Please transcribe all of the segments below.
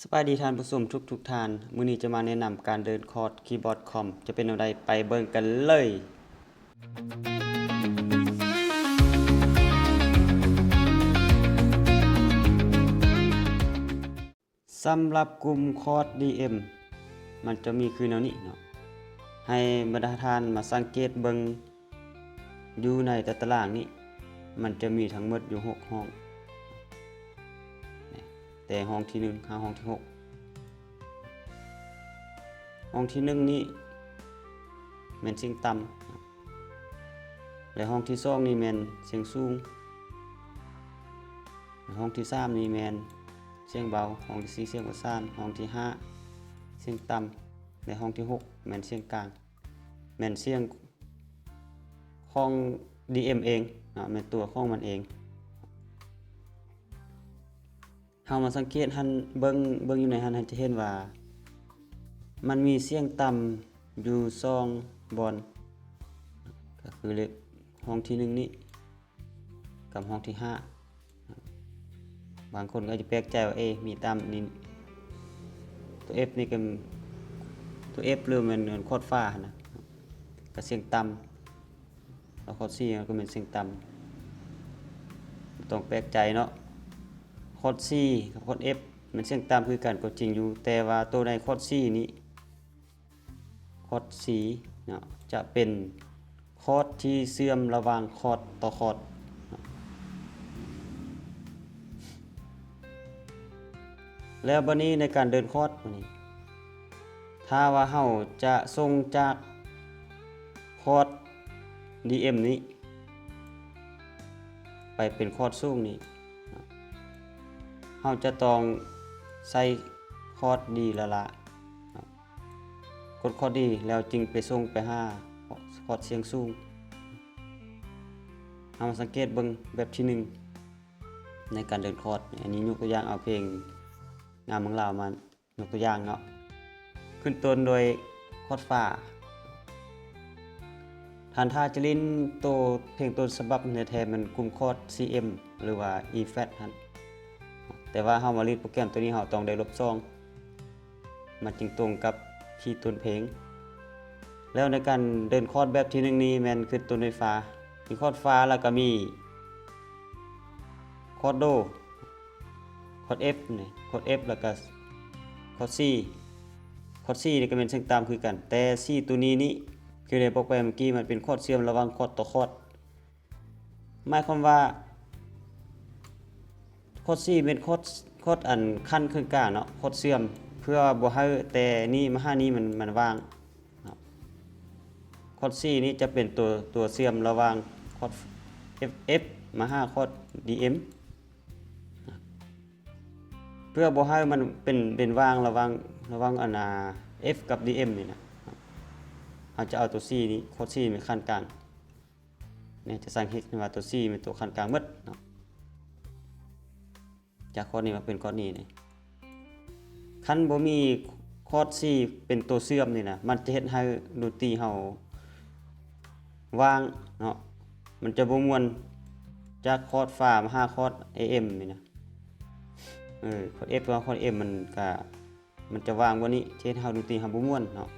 ສະບາຍດີທ່ານຜູ້ຊົມທຸກໆທ່ານ, ມື້ນີ້ຈະມາແນະນຳການເດີນຄອດຄີບອດຄອມ ຈະເປັນແນວໃດ ໄປເບິ່ງກັນເລີຍ. ສຳລັບກຸ່ມຄອດດີເອັມ ມັນຈະມີຄືແນວນີ້ເນາະ, ໃຫ້ບັນດາທ່ານມາສັງເກດເບິ່ງ ຢູ່ໃນຕາຕະລາງນີ້ ມັນຈະມີທັງໝົດຢູ່ຫົກຫ້ອງ, ແຕ່ຫ້ອງທີໜຶ່ງຫາຫ້ອງທີຫົກ. ຫ້ອງທີໜຶ່ງນີ້ແມ່ນສຽງຕ່ຳ ແລະ ຫ້ອງທີສອງນີ້ແມ່ນສຽງສູງ ແລະ ຫ້ອງທີສາມນີ້ແມ່ນສຽງເບົາ, ຫ້ອງທີສີ່ສຽງປະສານ, ຫ້ອງທີຫ້າສຽງຕ່ຳ ແລະ ຫ້ອງທີຫົກແມ່ນສຽງກາງ. ແມ່ນສຽງຂອງດີເອັມເອງເນາະ, ແມ່ນຕົວຂອງມັນເອງ. ເຮົາມາສັງເກດຫັ້ນ ເບິ່ງ ເບິ່ງຢູ່ໃນຫັ້ນ ເຮົາຈະເຫັນວ່າມັນມີສຽງຕ່ຳຢູ່ສອງບ່ອນ, ກໍຄືເລກຫ້ອງທີໜຶ່ງນີ້ ກັບຫ້ອງທີຫ້າ. ບາງຄົນກໍອາດຈະແປກໃຈວ່າ ເອ ມີຕ່ຳນີ້ ຕົວເອັຟນີ້ກໍ ຕົວເອັຟ ຫຼືແມ່ນຄອດຝາຫັ້ນນະ ກໍສຽງຕ່ຳ, ແລ້ວຄອດຊີກໍແມ່ນສຽງຕ່ຳ, ບໍ່ຕ້ອງແປກໃຈເນາະ. ຄອດຊີກັບຄອດເອັຟແມ່ນສຽງຕ່ຳຄືກັນກໍຈິງຢູ່, ແຕ່ວ່າໂຕໃນຄອດຊີນີ້ ຄອດຊີເນາະ ຈະເປັນຄອດທີ່ເຊື່ອມລະຫວ່າງຄອດຕໍ່ຄອດເນາະ. ແລ້ວບາດນີ້ໃນການເດີນຄອດບາດນີ້ ຖ້າວ່າເຮົາຈະສົ່ງຈາກຄອດດີເອັມນີ້ ໄປເປັນຄອດສູງນີ້ເນາະ, ເຮົາຈະຕ້ອງໃສ່ຄອດດີລ້າໆເນາະ. ກົດຄອດດີ ແລ້ວຈຶ່ງໄປສົ່ງໄປຫາຄອດສຽງສູງ. ເຮົາມາສັງເກດເບິ່ງແບບທີໜຶ່ງໃນການເດີນຄອດ. ອັນນີ້ຍົກຕົວຢ່າງເອົາເພງງາມເມືອງລາວມາຍົກຕົວຢ່າງເນາະ. ຂຶ້ນຕົ້ນດ້ວຍຄອດຟາ. ທ່ານຖ້າຈະຫຼິ້ນໂຕເພງຕົ້ນສະບັບແທ້ໆ ແມ່ນກຸ່ມຄອດຊີເອັມ ຫຼືວ່າອີແຟດຫັ້ນ. ແຕ່ວ່າເຮົາມາຫຼິ້ນໂປຣແກຣມໂຕນີ້ ເຮົາຕ້ອງໄດ້ລົບສອງ ມັນຈຶ່ງຕົງກັບຄີຕົ້ນເພງ. ແລ້ວໃນການເດີນຄອດແບບທີໜຶ່ງນີ້ແມ່ນຂຶ້ນຕົ້ນດ້ວຍຟາ, ມີຄອດຟາ ແລ້ວກໍມີຄອດໂດ, ຄອດເອັຟນີ້, ຄອດເອັຟ ແລ້ວກໍຄອດຊີ. ຄອດຊີນີ້ກໍແມ່ນສຽງຕ່ຳຄືກັນ, ແຕ່ສີ່ໂຕນີ້ນີ້ ຄືໄດ້ບອກໄປເມື່ອກີ້ ມັນເປັນຄອດເຊື່ອມລະຫວ່າງຄອດຕໍ່ຄອດ. ໝາຍຄວາມວ່າ ຄອດຊີແມ່ນຄອດ, ຄອດອັນຂັ້ນຂຶ້ນກາງເນາະ, ຄອດເຊື່ອມ ເພື່ອບໍ່ໃຫ້ແຕ່ນີ້ມາຫານີ້ມັນ, ມັນຫວ່າງເນາະ. ຄອດຊີນີ້ຈະເປັນຕົວ, ຕົວເຊື່ອມລະຫວ່າງຄອດເອັຟ, ເອັຟ ມາຫາຄອດດີເອັມ ເພື່ອບໍ່ໃຫ້ມັນເປັນ, ເປັນຫວ່າງລະຫວ່າງ, ລະຫວ່າງອັນນ່າ ເອັຟ ກັບດີເອັມນີ້ນະ. ເຮົາຈະເອົາຕົວຊີນີ້, ຄອດຊີແມ່ນຂັ້ນກາງ. ນີ້ຈະສັງເກດເຫັນວ່າຕົວຊີແມ່ນຕົວຂັ້ນກາງໝົດເນາະ, ຈາກຄອດນີ້ມາເປັນຄອດນີ້ນີ້. ຄັນບໍ່ມີຄອດຊີເປັນຕົວເຊື່ອມນີ້ນະ, ມັນຈະເຮັດໃຫ້ດົນຕີເຮົາຫວ່າງເນາະ, ມັນຈະບໍ່ມ່ວນຈາກຄອດຟາມາຫາຄອດເອັຟເອັມນີ້ນະ. ເອີ ຄອດເອັຟກັບຄອດເອັມມັນກະ ມັນຈະຫວ່າງແບບນີ້ ຈະເຮັດໃຫ້ເຮົາດົນຕີເຮົາບໍ່ມ່ວນເນາະ.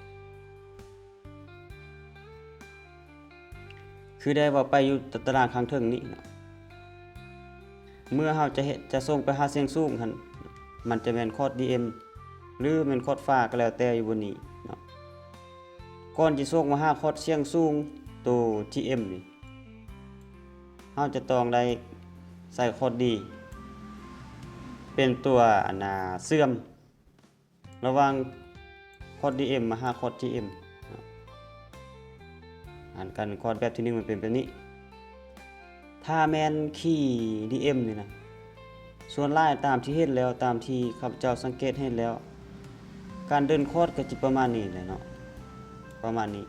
ຄືໄດ້ເວົ້າໄປຢູ່ຕາຕະລາງຂ້າງເທິງນີ້ເນາະ, ເມື່ອເຮົາຈະເຮັດ, ຈະສົ່ງໄປຫາສຽງສູງຫັ້ນ ມັນຈະແມ່ນຄອດດີເອັມ ຫຼືແມ່ນຄອດຟາກໍແລ້ວແຕ່ຢູ່ບົນນີ້ເນາະ. ກ່ອນຈະສົ່ງມາຫາຄອດສຽງສູງໂຕທີເອັມນີ້ ເຮົາຈະຕ້ອງໄດ້ໃສ່ຄອດດີ ເປັນຕົວອັນນ່າເຊື່ອມ ລະຫວ່າງຄອດດີເອັມມາຫາຄອດທີເອັມເນາະ. ອັນການຄອດແບບທີໜຶ່ງມັນເປັນແບບນີ້. ຖ້າແມ່ນຄີດີເອັມນີ້ນະ, ສ່ວນຫຼາຍຕາມທີ່ເຫັນແລ້ວ, ຕາມທີ່ຂ້າພະເຈົ້າສັງເກດເຫັນແລ້ວ, ການເດີນຄອດກໍຈະປະມານນີ້ແຫຼະເນາະ, ປະມານນີ້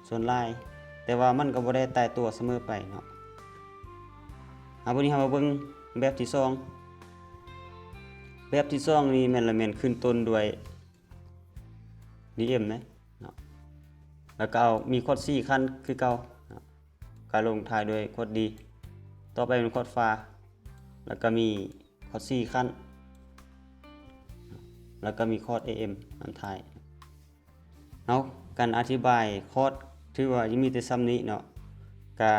ສ່ວນຫຼາຍ, ແຕ່ວ່າມັນກໍບໍ່ໄດ້ຕາຍຕົວສະເໝີໄປເນາະ. ເອົາ ບາດນີ້ເຮົາມາເບິ່ງແບບທີສອງ. ແບບທີສອງນີ້ແມ່ນລະແມ່ນຂຶ້ນຕົ້ນດ້ວຍດີເອັມເດ້ເນາະ, ແລ້ວກໍເອົາ ມີຄອດຊີຂັ້ນຄືເກົ່າເນາະ, ກໍລົງທ້າຍດ້ວຍຄອດດີ, ຕໍ່ໄປເປັນຄອດຟາ, ແລ້ວກໍມີຄອດຊີຂັ້ນ, ແລ້ວກໍມີຄອດເອເອັມນຳທ້າຍ. ເອົາ ການອະທິບາຍຄອດຖືວ່າມີແຕ່ຊ່ຳນີ້ເນາະ, ກະ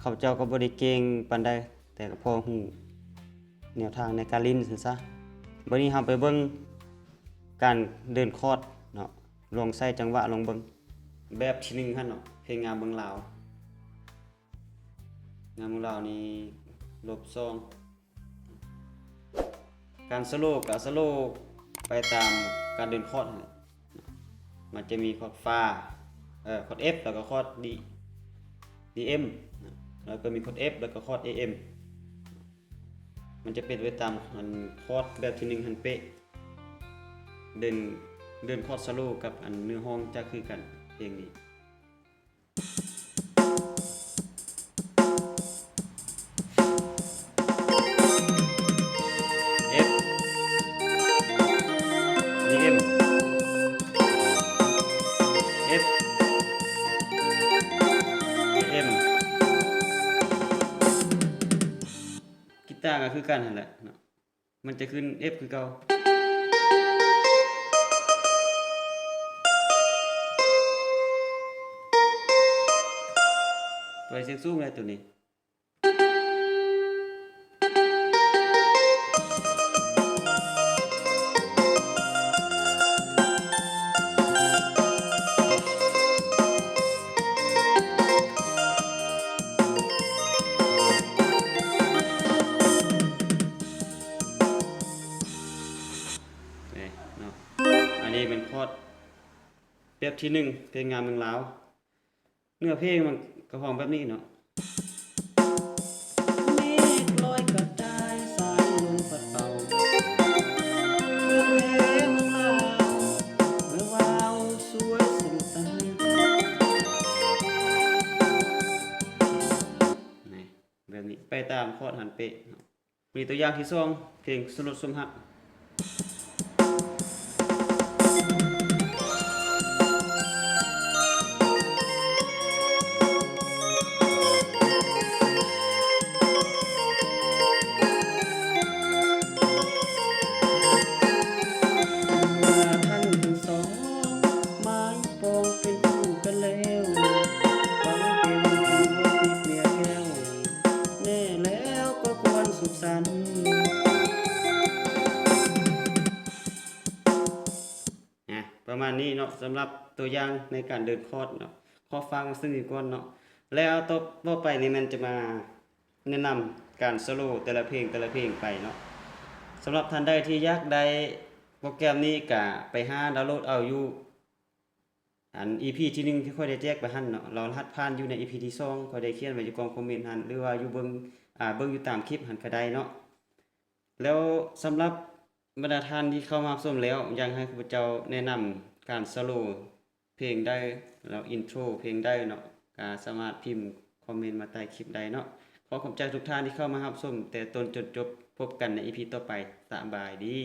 ຂ້າພະເຈົ້າກໍບໍ່ໄດ້ເກັ່ງປານໃດ ແຕ່ກໍພໍຮູ້ແນວທາງໃນການຫຼິ້ນຊັ້ນຊະ. ບັດນີ້ເຮົາໄປເບິ່ງການເດີນຄອດເນາະ, ລອງໃສ່ຈັງຫວະລອງເບິ່ງ. ແບບທີໜຶ່ງຫັ້ນເນາະ, ເພງງາມເມືອງລາວ. ງາມເມືອງລາວນີ້ລົບສອງ. ການສະໂລກະສະໂລໄປຕາມການເດີນຄອດຫັ້ນແຫຼະ. ມັນຈະມີຄອດຟາ ເອີ ຄອດເອັຟ ແລ້ວກໍຄອດດີ ດີເອັມ ແລ້ວກໍມີຄອດເອັຟ ແລ້ວກໍຄອດເອເອັມ. ມັນຈະເປັນໄປຕາມອັນຄອດແບບທີໜຶ່ງຫັ້ນເປະ. ເດີນ ເດີນຄອດສະໂລກັບອັນເນື້ອຮ້ອງຈະຄືກັນເພງນີ້. ເອັຟ ດີເອັມ ເອັຟ ດີເອັມ. ກີຕາກໍຄືກັນຫັ້ນແຫຼະເນາະ. ມັນຈະຂຶ້ນເອັຟຄືເກົ່າ. ໄປສຽງສູງແລ້ວໂຕນີ້. ນີ້ເນາະ ອັນນີ້ແມ່ນຄອດແບບທີໜຶ່ງ ເພງງາມເມືອງລາວ. ເນື້ອເພງມັນກໍຮ້ອງແບບນີ້ເນາະ. ເມກລອຍກະຈາຍ ສາຍລົມພັດເປົ່າ ເມືອງແພເມືອງລາວ ເມືອງລາວສວຍສົມສັນ. ນີ້ ແບບນີ້ ໄປຕາມຄອດຫັ້ນເປະເນາະ. ມີຕົວຢ່າງທີສອງ ເພງສະຫຼຸດສົມຮັກ. ເມື່ອທ່ານທັງສອງ ໝາຍປອງເປັນຄູ່ກັນແລ້ວ ຟັງເປັນຜູ້ຮັກເມຍແກ້ວ ແນ່ແລ້ວກໍຄວນສຸກສັນ. ອ່າ ປະມານນີ້ເນາະ ສຳລັບຕົວຢ່າງໃນການເດີນຄອດເນາະ. ຂໍຝາກໄວ້ສ່ຳນີ້ກ່ອນເນາະ ແລ້ວຕໍ່ ຕໍ່ໄປນີ້ແມ່ນຈະມາແນະນຳການສະໂລແຕ່ລະເພງ ແຕ່ລະເພງໄປເນາະ. ສຳລັບທ່ານໃດທີ່ຢາກໄດ້ໂປຣແກຣມນີ້ ກະໄປຫາດາວໂຫຼດເອົາຢູ່ ອັນ ອີພີທີໜຶ່ງທີ່ຂ້ອຍໄດ້ແຈກໄປຫັ້ນເນາະ, ລະຫັດຜ່ານຢູ່ໃນອີພີທີສອງ ຂ້ອຍໄດ້ຂຽນໄວ້ຢູ່ກ່ອງຄອມເມັນຫັ້ນ ຫຼືວ່າຢູ່ເບິ່ງ ອ່າ ເບິ່ງຢູ່ຕາມຄລິບຫັ້ນກະໄດ້ເນາະ. ແລ້ວສຳລັບບັນດາທ່ານທີ່ເຂົ້າມາຮັບຊົມແລ້ວ ຢາກໃຫ້ຂ້າພະເຈົ້າແນະນຳການສະໂລເພງໃດ ແລ້ວອິນໂທຣເພງໃດເນາະ ກະສາມາດພິມຄອມເມັນມາໃຕ້ຄລິບໄດ້ເນາະ. ຂໍຂອບໃຈທຸກທ່ານທີ່ເຂົ້າມາຮັບຊົມແຕ່ຕົ້ນຈົນຈົບ. ພົບກັນໃນອີພີຕໍ່ໄປ. ສະບາຍດີ.